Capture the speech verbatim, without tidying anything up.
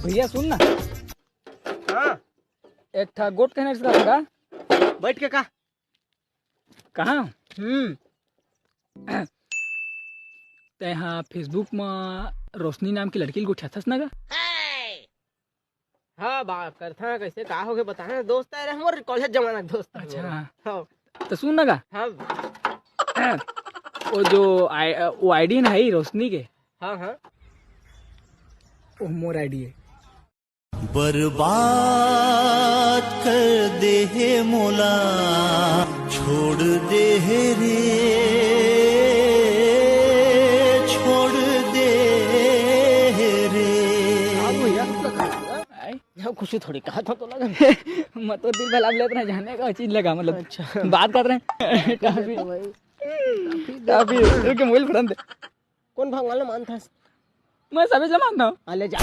भैया सुन ना। हाँ। एक ठा गोठ कहना इसका का? बैठ के का? कहाँ? हम्म। तै हाँ Facebook म रोशनी नाम की लड़की ल गोठियाथस ना का? हाँ, बात करथा, कैसे का होगे बताना, दोस्त है रे, हमर कॉलेज जमाना के दोस्त है अच्छा। मोर। हाँ। तो सुन ना का? हाँ। वो जो आई-, वो आईडी ना है रोशनी के। हाँ, हाँ। वो मोर आईडी है। बर्बाद कर दे हे मोला, छोड़ दे हे रे, छोड़ दे हे रे। हाँ भैया, आई? हाँ, कुछ थोड़ी कहा था तो लगा। मैं तो दिल भला लेत रहा जाने का चीज लगा, मतलब अच्छा। बात कर रहे हैं। काफी, भाई। काफी, रुक के मोबाइल फोड़न दे। कौन भगवान ला मानथस? मैं सभी से मानता हूँ। आ, ले जा।